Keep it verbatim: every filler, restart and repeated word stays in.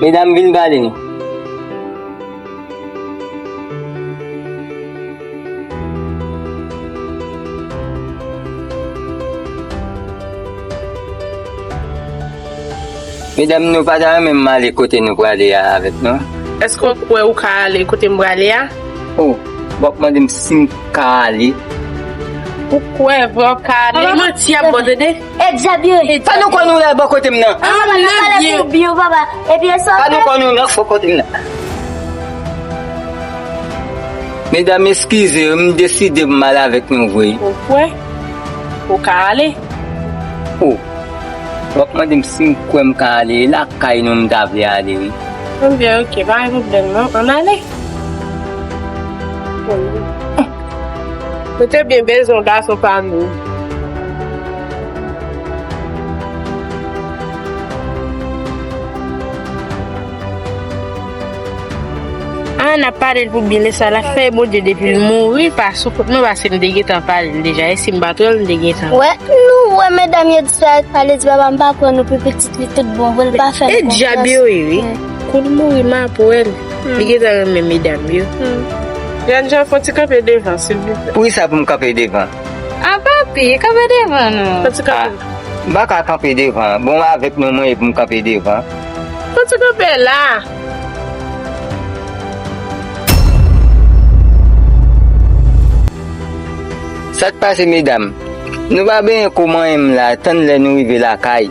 Medam, vin pale nou. Medam, nou pa ta renmen m ale kote nou prale a avèk nou? Èske w kwè ou ka ale kote m prale a? Oh, w ap mande m si m ka ale? Ou kwè vre w ka ale? Manti ap bon, tande? E dyab yo ye. Sa nou konn nou la bò kote m nan? Papa, n ap pale pou byen, papa. Epi e sa. Sa nou konn nou nan fò kote m nan? Medam, eskize, m deside m al avèk nou vre. Ou kwè? Ou ka ale? Oh, w ap mande m si m kwè m ka ale. E lakay nou m ta vle ale, wi. Ebyen, oke, pa gen pwoblèm, non. Ann ale. Nou te byen bezwen w, gason pa nou. A, n ap pale l pou byen, lè sa l ap fè Bondye depi l mouri, pa sou kont mwen, paske m te gentan pale l deja. E si m pa twò l, m te gentan. Wè, nou wè medam yo di sa, ale di papa m pa pran nou pou pitit li, tout bon vre, l pa fè nou konfyans. E dyab yo ye, wi. Kou l mouri, m ap wè l. Li gentan renmen medam yo. Jènjan, fò ti kanpe devan, silvouplè. Poukisa pou m kanpe devan? A, papi, kanpe devan non. Fò ti kanpe. M pa ka kanpe devan. Bon, avèk nou mwen ye pou m kanpe devan. Fò ti kanpe la. Sa k pase, medam? Nou pa benyen kou manyen m la, tann lè nou rive lakay.